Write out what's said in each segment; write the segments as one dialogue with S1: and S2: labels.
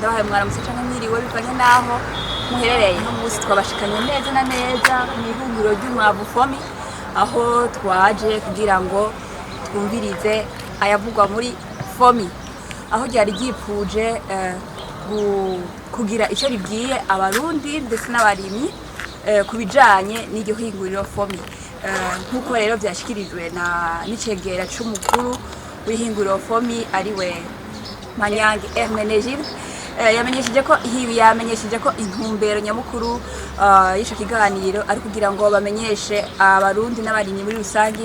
S1: Ndabahaye mwaramutse canke mwiriwe bivanye naho muherereye. Uno munsi twabashikanye neza na neza mw'ihinguriro ry'umwavu FOMI, aho twaje kugira ngo twumvirize ayavugwa muri FOMI, aho ryari ryipfuje kugira ico ribwiye Abarundi ndetse n'abarimyi ku bijanye n'iryo hinguriro FOMI. Nk'uko rero vyashikirijwe na n'icegera c'umukuru w'ihinguriro FOMI, ariwe Manyange Hermenegilde, yamenyesheje ko intumbero nyamukuru y'ico kiganiro ari kugira ngo bamenyeshe Abarundi n'abarimyi muri rusangi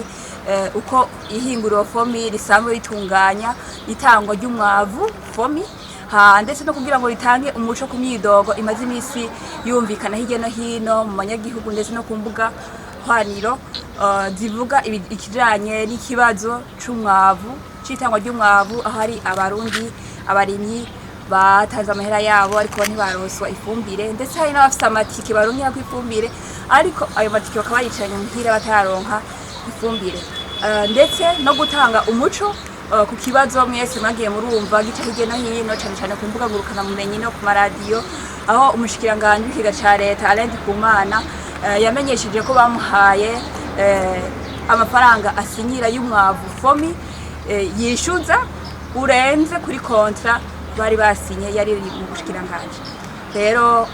S1: uko ihinguriro FOMI risanzwe ritunganya itangwa ry'umwavu FOMI, ha ndetse no kugira ngo ritange umuco ku myidogo imaze imisi yumvikana hirya no hino mu banyagihugu ndetse no ku mbuga hwaniro, zivuga ikijanye n'ikibazo c'umwavu, c'itangwa ry'umwavu, aho hari Abarundi abarimyi batanze amahera yabo ariko ntibaronswa ifumbire, ndetse hari n'abafise amatike baronkera ifumbire ariko ayo matike bakaba bayicaranye muhira batararonka ifumbire. Ndetse no gutanga umuco ku kibazo mwese mwagiye murumva gica hirya no hino, cane cane ku mbuga ngurukanabumenyi no ku maradiyo, aho umushikiranganji w'ikigega ca leta Alain Ndikumana yamenyesheje ko bamuhaye amafaranga asinyira y'umwavu FOMI yishuza urenze kuri contrat bari basinye yari iri mu bushikiranganji. Rero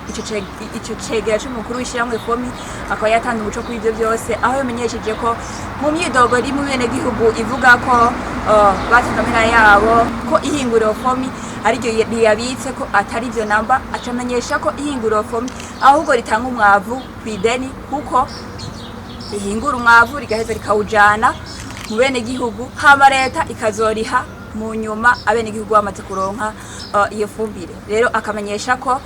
S1: ico cegera c'umukuru w'ishirahamwe FOMI akaba yatanze umuco kuri ivyo vyose, aho yamenyesheje ko mu myidogo iri mu benegihugu ivuga ko batanze amahera yabo, ko ihinguriro FOMI ariryo riyabitse, ko atari vyo namba. Acamenyesha ko ihinguriro FOMI ahubwo ritanga umwavu kw'ideni, kuko rihingura umwavu rigaheza rikawujana mu benegihugu, hama leta ikazoriha mu nyuma abenegihugu bamaze kuronka iyo fumbire. Rero akamenyesha ko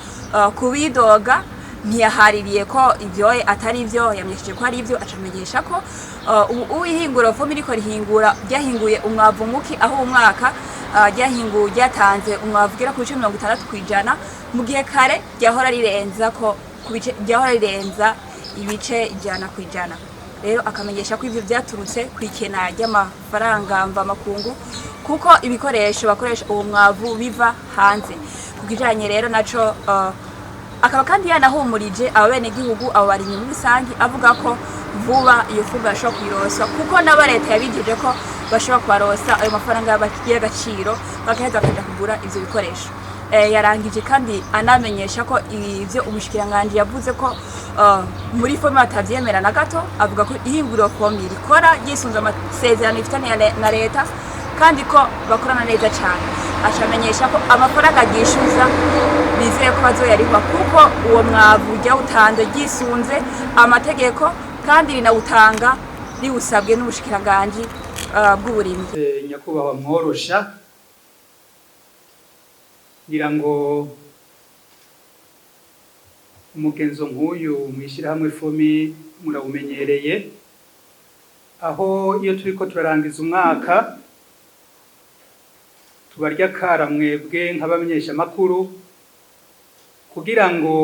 S1: kubidoga ntiyahaririye ko ivyo atari vyo, yamenyesheje ko ari ivyo. Acamenyesha ko ubu ihingura FOMI riko rihingura, ryahinguye umwavu muki, aho uwu mwaka ryahinguye, ryatanze umwavu ugera ku bice 60%, mu gihe kare ryahora rirenza ko ku bice, ryahora rirenza ibice 100%. Rero akamenyesha ko ivyo vyaturutse kw'ikena ry'amafaranga mvamakungu, kuko ibikoresho bakoresha uwo mwavu biva hanze. Ku kijanye rero naco, akaba kandi yanahumurije abo benegihugu, abo barimyi muri rusangi, avuga ko vuba iyo fumbire bashobora kuyironswa, kuko nabo leta yabijeje ko bashobora kubaronsa ayo mafaranga y'agaciro, bagaheza bakaja kugura ivyo bikoresho. Yarangije kandi anamenyesha ko ivyo umushikiranganji yavuze ko muri FOMI batavyemera na gato. Avuga ko ihinguriro FOMI rikora ryisunze amasezerano ifitaniye na leta, kandi ko bakorana neza cane. Acamenyesha ko amafaranga ryishuza bizeye ko bazoyarihwa, kuko uwo mwavu ryawutanze ryisunze amategeko, kandi rinawutanga riwusabwe n'ubushikiranganji bw'uburimyi.
S2: Nyakubahwa mworosha, ngira ngo umugenzo nk'uyu mw'ishyirahamwe FOMI murawumenyereye, aho iyo turiko turarangiza umwaka tubarya kara mwebwe nk'abamenyeshamakuru kugira ngo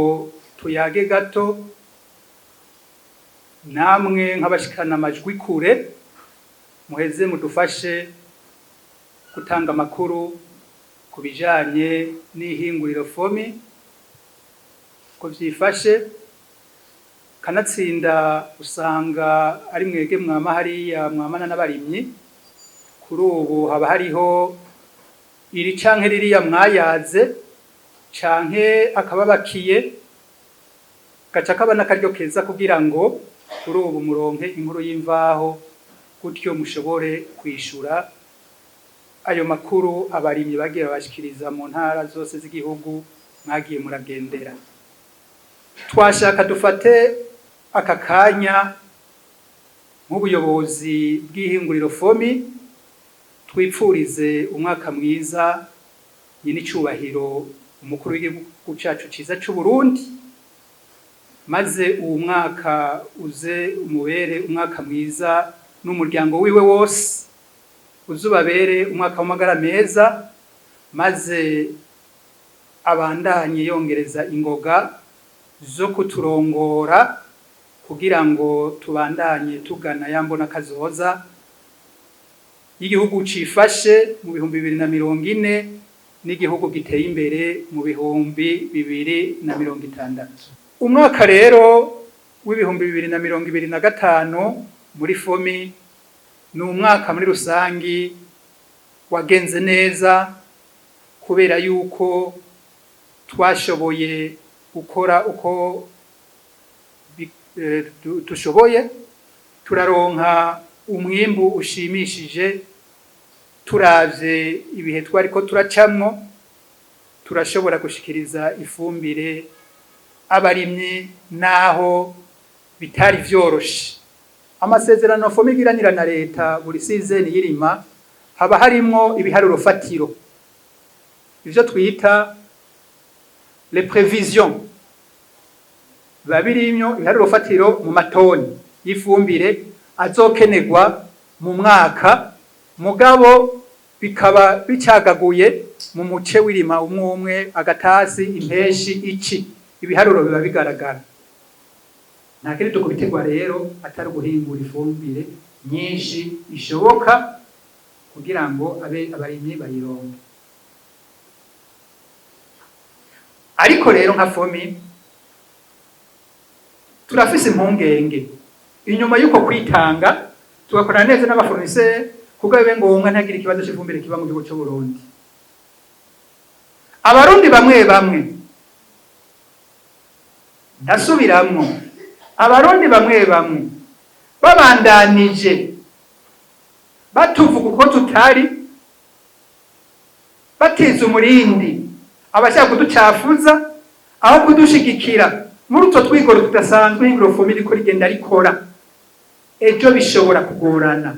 S2: tuyage gato namwe nk'abashikana amajwi kure, muheze mudufashe gutanga amakuru ku bijanye n'ihinguriro FOMI ko vyifashe. Kanatsinda usanga ari mwege mwama hariya mwamana n'abarimyi. Kuri ubu haba hariho iri canke ririya mwayaze canke akababakiye, gaca kaba n'akaryo keza kugira ngo kuri ubu muronke inkuru y'imvaho, gutyo mushobore kwishura ayo makuru abarimyi bagiye babashikiriza mu ntara zose z'igihugu mwagiye muragendera. Twashaka dufate aka kanya nk'ubuyobozi bw'ihinguriro FOMI, twipfurize umwaka mwiza nyir'icubahiro umukuru w'igihugu cacu ciza c'u Burundi, maze uwu mwaka uze umubere umwaka mwiza n'umuryango wiwe wose, uzubabere umwaka w'amagara meza, maze abandanye yongereza ingoga zo kuturongora kugira ngo tubandanye tugana ya mbona kazoza y'igihugu cifashe mu 2040. n'igihugu giteye imbere mu 2060. Umwaka rero w'2025 muri FOMI ni umwaka muri rusangi wagenze neza, kubera yuko twashoboye gukora uko dushoboye, turaronka umwimbu ushimishije. Turavye ibihe twariko turacamwo, turashobora gushikiriza ifumbire abarimyi naho bitari vyoroshe. Amasezerano FOMI igiranira na leta buri saison y'irima haba harimwo ibiharuro fatiro, ivyo twita les prévisions, biba birimwo ibiharuro fatiro mu matoni y'ifumbire azokenerwa mu mwaka, mugabo bikaba bicagaguye mu muce w'irima umwe umwe, agatasi, impeshi, ici, ibiharuro biba bigaragara. Nta kindi tukubitirwa rero atari uguhingura ifumbire nyinshi ishoboka kugira ngo abe abarimyi bayironke. Ariko rero nka FOMI turafise impungenge inyuma y'uko kwitanga tugakorana neza n'aba fournisseurs, kuko bibe ngombwa ntagire ikibazo c'ifumbire kiba mu gihugu c'u Burundi. Abarundi bamwe bamwe, ndasubiramwo, abarundi bamwe bamwe babandanije batuvuga uko tutari, batiza umurindi abashaka kuducafuza aho kudushigikira muri utwo twigoro tudasanzwe ihinguriro FOMI riko rigenda rikora, ejo bishobora kugorana,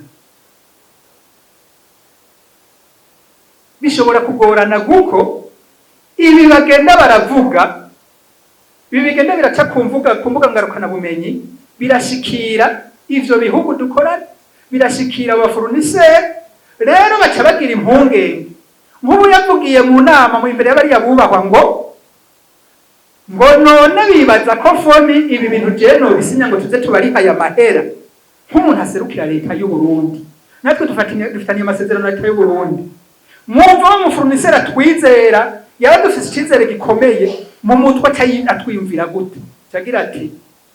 S2: bishobora kugorana kuko ibi bagenda baravuga, ibi bigenda biraca ku mbuga ngarukana bumenyi, birashikira ivyo bihugu dukora, birashikira aba fournisseurs. Rero baca bagira impungenge. Nk'ubu yavugiye mu nama mu imbere y'abariya bubahwa ngo none bibaza ko FOMI ibi bintu je nobisinya ngo tuze tubariha aya mahera, nk'umuntu aserukira leta y'u Burundi, natwe dufitaniye amasezerano na leta y'u Burundi. Mwumva wa mu fournisseur atwizera, yaba dufise icizere gikomeye mu mutwe, aca atwiyumvira gute? Cagira ati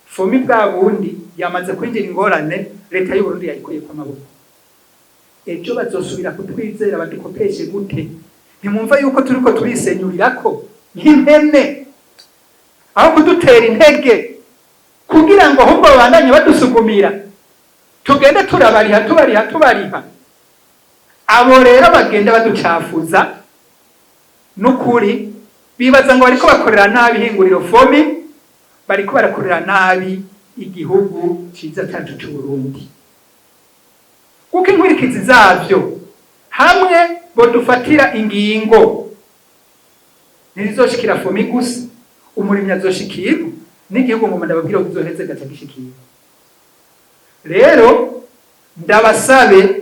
S2: FOMI bwa bundi yamaze kwinjira ingorane, leta y'u Burundi yayikuyeko amaboko, ejo bazosubira kutwizera badukopeshe gute? Ntimwumva yuko turiko turisenyurirako nk'impene aho kudutera intege kugira ngo ahubwo babandanye badusugumira, tugende turabariha, tubariha, tubariha. Abo rero bagenda baducafuza n'ukuri bibaza ngo bariko bakorera nabi ihinguriro FOMI, bariko barakorera nabi igihugu ciza cacu c'u Burundi, kuko inkurikizi zavyo hamwe bodufatira ingingo ntizizoshikira FOMI gusa, umurimyi azoshikirwa n'igihugu. Ngo ndababwira ko kizoheze gaca gishikirwa. Rero ndabasabe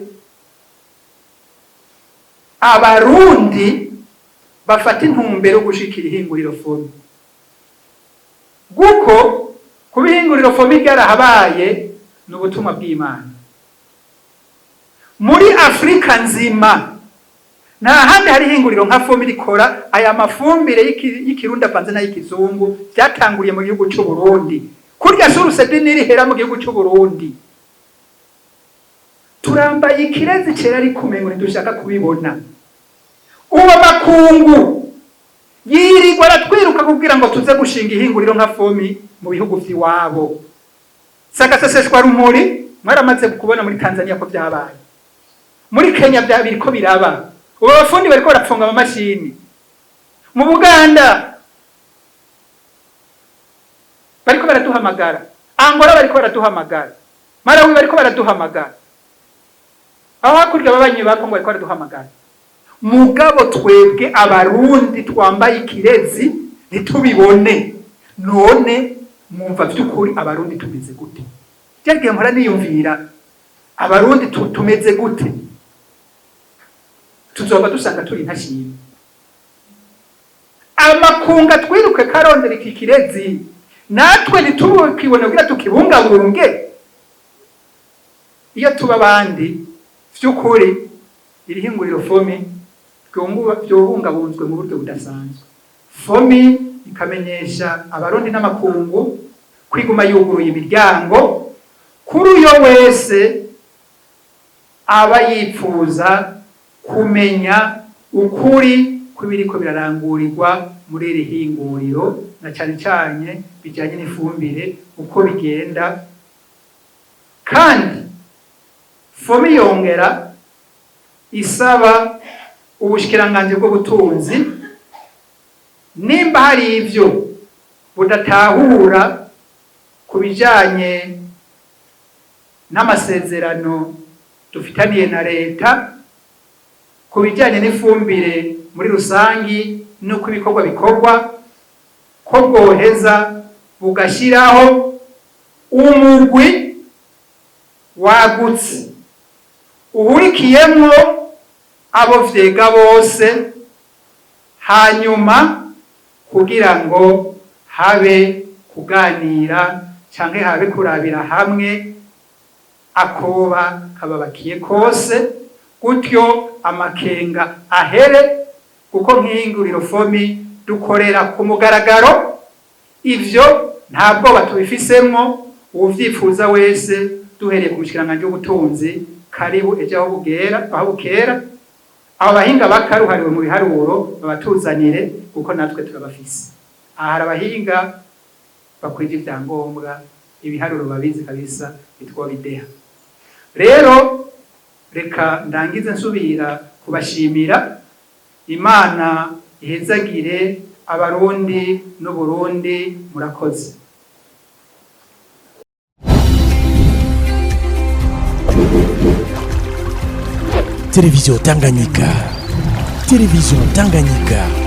S2: abarundi bafata intumbero yo gushikira ihinguriro FOMI, kuko kuba ihinguriro FOMI ryarahabaye ni ubutumwa bw'Imana muri Afurika nzima. Nta handi hari ihinguriro nka FOMI rikora aya mafumbire y'ikirundi avanze n'ay'ikizungu. Byatanguriye mu gihugu c'u Burundi, kurya source du Nil ihera mu gihugu c'u Burundi. Turambaye ikirezi cera ariko umengo ntidushaka kubibona. Uwo makungu yirirwa aratwiruka kugira ngo tuze gushinga ihinguriro nka FOMI mu bihugu vy'iwabo. Sagaseseshwa rumuri, mwaramaze kubona muri Tanzania ko vyabaye, muri Kenya vya biriko biraba, ubu abafundi bariko barapfunga amamashini, mu Buganda bariko baraduhamagara, Angola bariko baraduhamagara, Malawi bariko baraduhamagara, aho hakurya ababanyi ba Kongo bariko baraduhamagara. Mugabo twebwe abarundi twambaye ikirezi ntitubibone. None mwumva vy'ukuri abarundi tumeze gute? Byagiye mpora niyumvira, abarundi tumeze gute? Tuzoba dusanga turi intashima, amakunga twiruke karondera iki kirezi, natwe ntitubukibone kugira tukibungabunge. Iyo tuba abandi, vy'ukuri iri hinguriro FOMI Byobungabunzwe mu buryo budasanzwe. FOMI ikamenyesha Abarundi n'amakungu kwiguma yuguruye imiryango kuri uyo wese aba yipfuza kumenya ukuri kw'ibiriko birarangurirwa muri iri hinguriro, na cane cane bijanye n'ifumbire uko bigenda. Kandi FOMI yongera isaba ubushikiranganji bw'ubutunzi, nimba hari ivyo budatahura ku bijanye n'amasezerano dufitaniye na leta ku bijanye n'ifumbire muri rusangi n'uko ibikorwa bikorwa, ko bwoheza bugashyiraho umugwi wagutse uhurikiyemwo abo vyega bose, hanyuma kugira ngo habe kuganira canke habe kurabira hamwe akoba kababakiye kose, gutyo amakenga ahere. Kuko nk'ihinguriro FOMI dukorera ku mugaragaro, ivyo nta bwoba tubifisemwo. Uwuvyifuza wese, duhereye ku mushikiranganji w'ubutunzi, karibu ejo aho bugera aho bukera. Abo bahinga bakaruhariwe mu biharuro babatuzanire, kuko natwe turabafise aha. Hari abahinga bakwije ivyangombwa, ibiharuro babizi kabisa, bitwobideha. Rero reka ndangize nsubira kubashimira. Imana ihezagire Abarundi n'Uburundi. Murakoze.
S3: Télévision Tanganyika. Télévision Tanganyika.